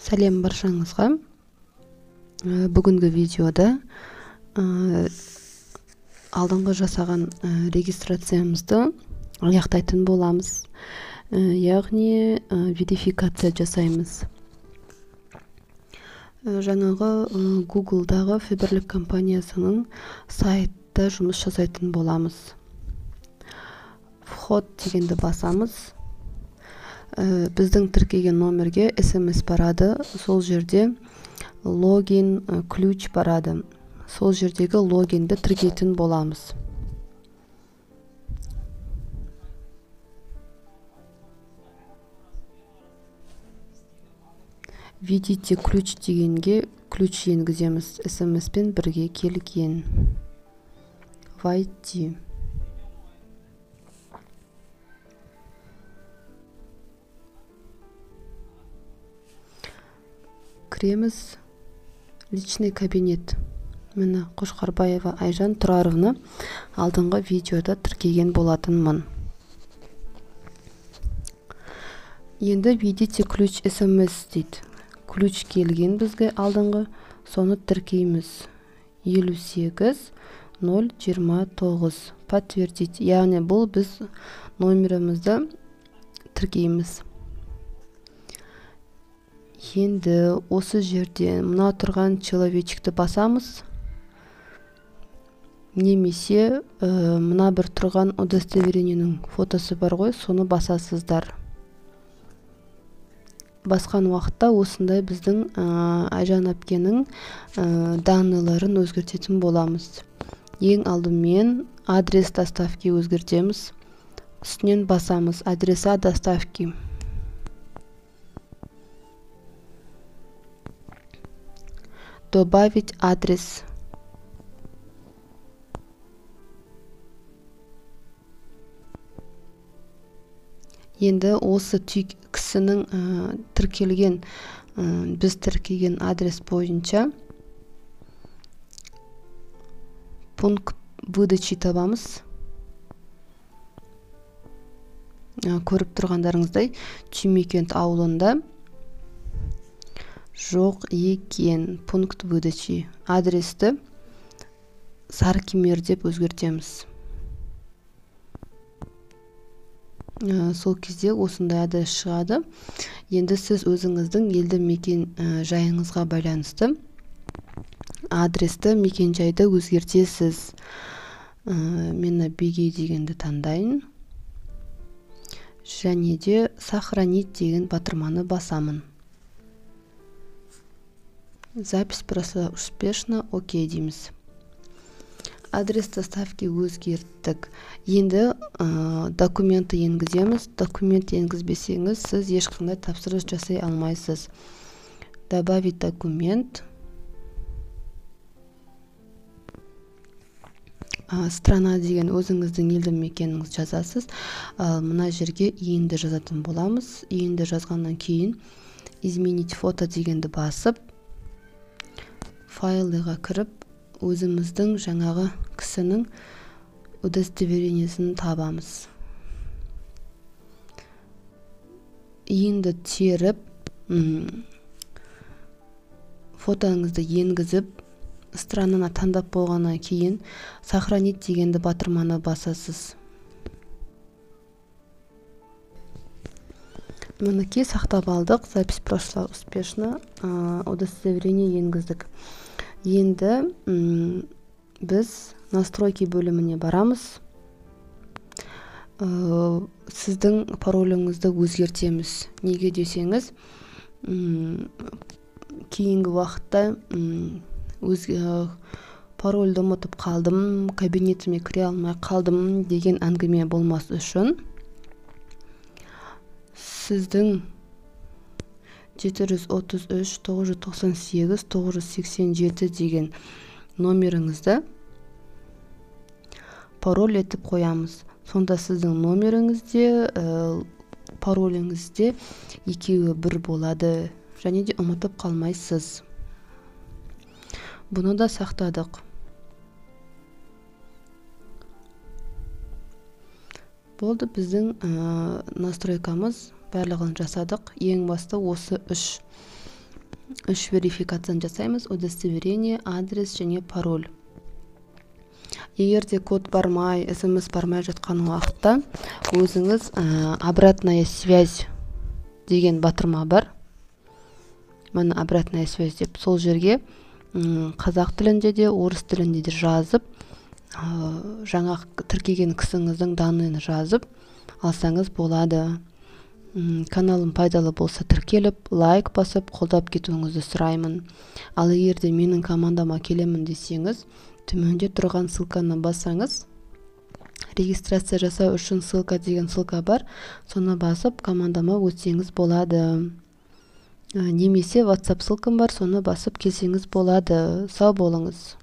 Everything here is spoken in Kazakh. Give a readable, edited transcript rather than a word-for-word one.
Сәлем баршаңызға. Бүгінгі видеода алдыңғы жасаған регистрациямызды аяқтайтын боламыз. Яғни верификация жасаймыз. Жаңағы Google'дағы Faberlic компаниясының сайтта жұмыс жасайтын боламыз. Вход дегенді басамыз. Біздің тіркеген номерге СМС барады, сол жерде логин, ключ барады. Сол жердегі логинді тіркейтін боламыз. Введите ключ дегенге ключ енгіземіз, СМС-пен бірге келген. Войти. Кіреміз. Личный кабинет. Міне, Қошқарбаева Айжан Тұраровна алдыңғы видеода тіркеген болатынмын. Енді введите ключ СМС дейді. Ключ келген бізге алдыңғы, соны тіркейміз. 58 029. Подтвердить. Яғни бұл біз номерімізді тіркейміз. Енді осы жерде мына тұрған человечекті басамыз. Немесе мына бір тұрған удостоверениенің фотосы бар ғой, соны басасыздар. Басқан уақытта осындай біздің Айжан әпкенің данныйларын өзгертетін боламыз. Ең алдымен адрес доставки өзгертеміз. Үстінен басамыз адреса доставки. Добавить адрес. Енді осы кісінің тіркелген, біз тіркеген адрес бойынша пункт выдачи табамыз. Көріп тұрғандарыңыздай, Түймекент ауылында жоқ екен пункт выдачи. Адресті Сарыкемер деп өзгертеміз. Сол кезде осындай адрес шығады. Енді сіз өзіңіздің елді мекен жайыңызға байланысты адресті, мекен жайды өзгертесіз. Мен Бегей дегенді таңдайын. Және де сохранить деген батырманы басамын. Запись прошла успешно, окей дейміз. Адрес доставки өзгерттік. Енді документті енгіземіз. Документ енгізбесеңіз, сіз ешқандай тапсырыс жасай алмайсыз. Добавить документ. Страна деген өзіңіздің елді мекеніңізді жазасыз. Мына жерге ИИН-ді жазатын боламыз. ИИН-ді жазғаннан кейін изменить фото дегенді басып, файлыға кіріп, өзіміздің жаңағы кісінің удостоверениесін табамыз. ИИН-ді теріп, фотоңызды енгізіп, странаны таңдап болғаннан кейін сохранить дегенді батырманы басасыз. Мінекей, сақтап алдық. Запись прошла успешно. Удостоверение енгіздік. Енді біз настройки бөліміне барамыз. Сіздің пароліңізді өзгертеміз. Неге десеңіз, кейінгі уақытта парольді ұмытып қалдым, кабинетіме кіре алмай қалдым деген әңгіме болмас үшін сіздің 733 998 987 деген номеріңізді пароль етіп қоямыз. Сонда сіздің номеріңізде, пароліңізде екеуі бір болады және де ұмытып қалмайсыз. Бұны да сақтадық. Болды, біздің настройкамыз барлығын жасадық. Ең басты осы үш Үш верификацияны жасаймыз: удостоверение, адрес және пароль. Егер де код бармай, СМС бармай жатқан уақытта өзіңіз «Обратная связь» деген батырма бар, міне, «Обратная связь» деп, сол жерге қазақ тілінде де, орыс тілінде де жазып, жаңа тіркеген кісіңіздің данныйын жазып алсаңыз болады. Каналым пайдалы болса, тіркеліп, лайк басып, қолдап кетуіңізді сұраймын. Ал егер де менің командама келемін десеңіз, төменде тұрған ссылканы бассаңыз, «Регистрация жасау үшін ссылка» деген ссылка бар, соны басып, командама өтсеңіз болады немесе WhatsApp ссылкам бар, соны басып келсеңіз болады. Сау болыңыз.